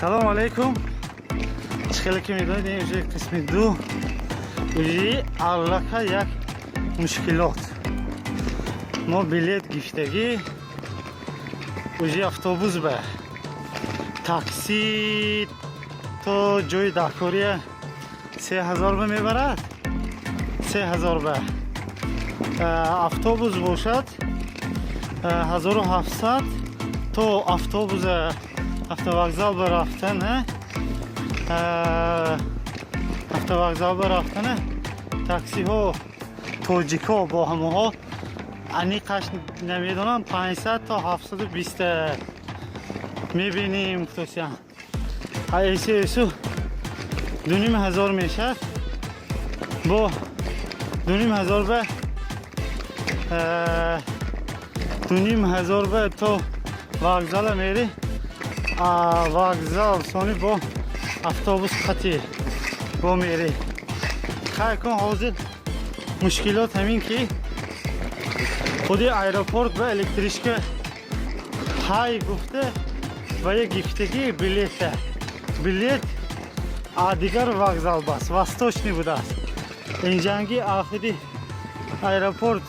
Салому алейкум. Чӣ хеле ки медонед, ин уже қисми ду. Уже аллака як мушкилот. Мо билет гифтагӣ, уже автобус ба такси то ҷои даҳкория 3000 ба мебарад, 3000 ба автобус бошад 1700 то автобуса автовокзал ба рафтан, автовокзал ба рафтана таксиҳо тоҷикҳо бо ҳамоҳо аниқаш намедонам, 500 то 720 мебинем. Гуфтосиям, эси эсу 2500 мешавад. Бо 2500 ба 2500 ба то вокзала мери, вокзал сони бо автобус қати бо мери. Хай кун, ҳозир мушкилот ҳамин ки худи аэропорт ба электричка ҳай гуфта ва як гифтагӣ билета, билет а дигар вокзал бас Восточный будааст. Инҷанги худи аэропорт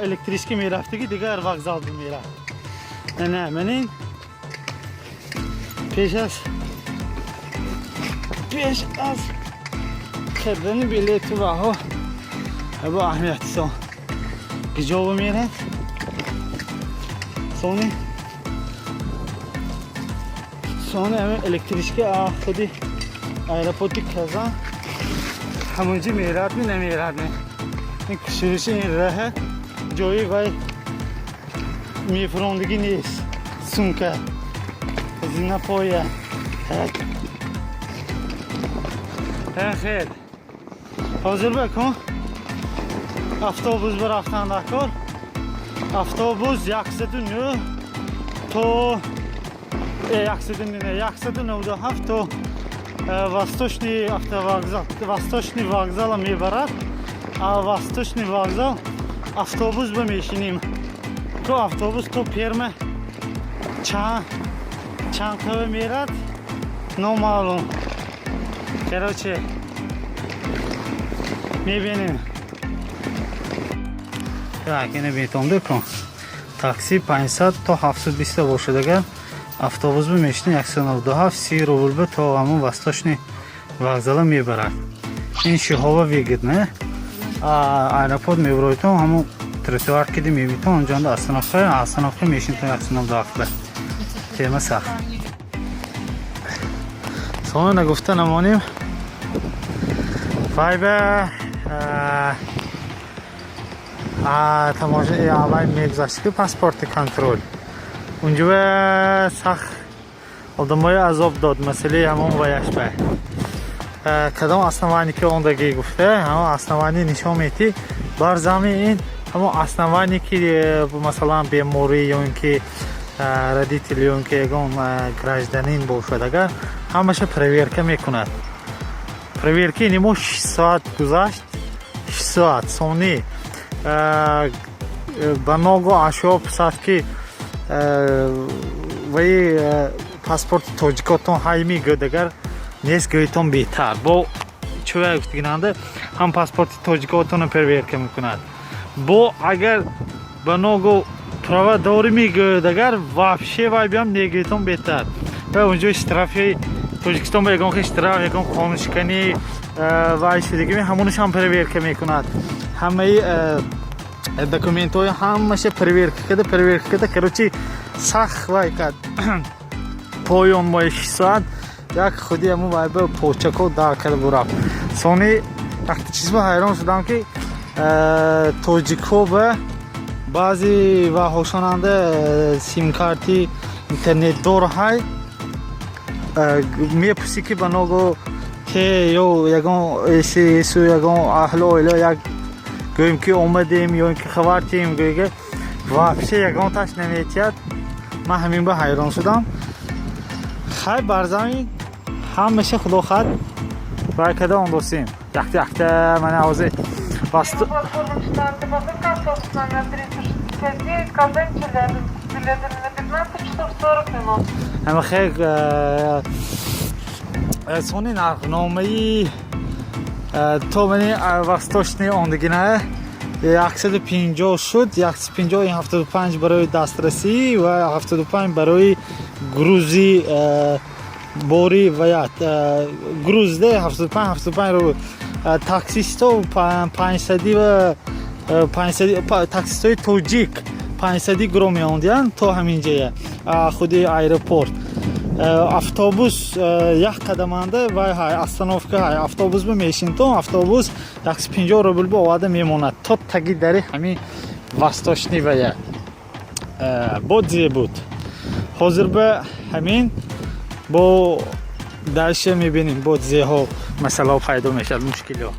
электричка мерафтагӣ, дигар вокзал мерафт. Не, манин пеш аз кардани билету ваҳо бо аҳамиятисон гиҷобо мерад. Сони ҳамин электричка худи аэропорти Казан ҳамонҷи мерад ми намерад ми, ин кушуриши ин раҳа ҷои вай мефурондагӣ нест. Сумка зинапоя хел. Ҳозир бакун, автобус бирафтан дакор, автобус 109 то 197 то Восточный автовокзал, Восточный вокзала мебарад. А Восточный вокзал автобус ба мешинем, то автобус то Перма чанд қава мерад, номаълум. Короче, мебинем. Так, ина бетонда кун, такси 500 то 720 бошад, агар автобус ба мешинем, 197 30 рубл ба то ҳамон Восточный вокзала мебарад. Ин шиҳова выгодно. Аэропорт мебуроитон, ҳамон тротуар киди мебитон, онҷонда остановка мешинтон, 197 ба тема сахт. Сома нагуфта намонем, вай ба тамоша аввал мегузашт ки паспорти контроль унҷо сахт одамои азоб дод. Масъалаи ҳамон ваяш ба кадом основание ки ондагӣ гуфта, ҳамон основание нишон метӣ. Бар зами ин ҳамон основание ки масалан беморӣ ё ин ки родитель ё ин ки ягон гражданин бошад, агар ҳамаша проверка мекунад. Проверка ини мо 6 соат гузашт, 6 соат. Сони ба ногу ашё писад ки ваи паспорти тоҷикотон ҳай мегӯяд, агар нест, гӯитон беҳтар. Бо чӯя гуфтигинанда ҳам паспорти тоҷикотонро проверка мекунад. Бо агар ба ногу права дорӣ мегӯяд, агар вообще вай биям негӯитон беҳтар. Ва унҷо штрафи Тоҷикистон ба ягон хел штраф, ягон қонуншиканӣ вай шудагӣ, ҳамонашам проверка мекунад. Ҳамаи документҳои ҳамаша проверка карда, короче, сахт вай кард. Поён мои 6 соат як худи ҳамун вай ба почако дар карда бурафт. Сони вақти чизба ҳайрон шудам ки тоҷикҳо ба баъзе ваҳошонанда симкарти интернетдор ҳай мепурсӣ ки ба ногу те ё ягон эсу ягон аҳлу оила як гӯем ки омадем ё ин ки хабар тием, гӯега вообще ягонташ наметиҳад. Ман ҳамин ба ҳайрон шудам. Хай, бар замин ҳамаша худо хад вай када ондосем, якта якта мана ҳозир. Платформа 14, посадка автобус номер 369, Казань, Челябинск. С билетами на 15 часов 40 минут. Ҳама хел. Сони нархномаи то мани Восточный ондагина 150 шуд. 150, ин 75 барои дастрасӣ ва 75 барои грузи, бори ваят грузде 75, 75 рубл. Таксисто 500 ва 500, таксистои тоҷик 500 гуро меондиянд то ҳамин ҷая, худи аэропорт. Автобус як қадаманда вай ҳай, остановка ҳай, автобус ба мешинтон, автобус 150 рубл ба оварда мемонад то таги дари ҳамин Восточный вая. Бодзе буд. Ҳозир ба ҳамин бо дальше мебинем, бо зеҳо масъалаҳо пайдо мешавад, мушкилиҳо.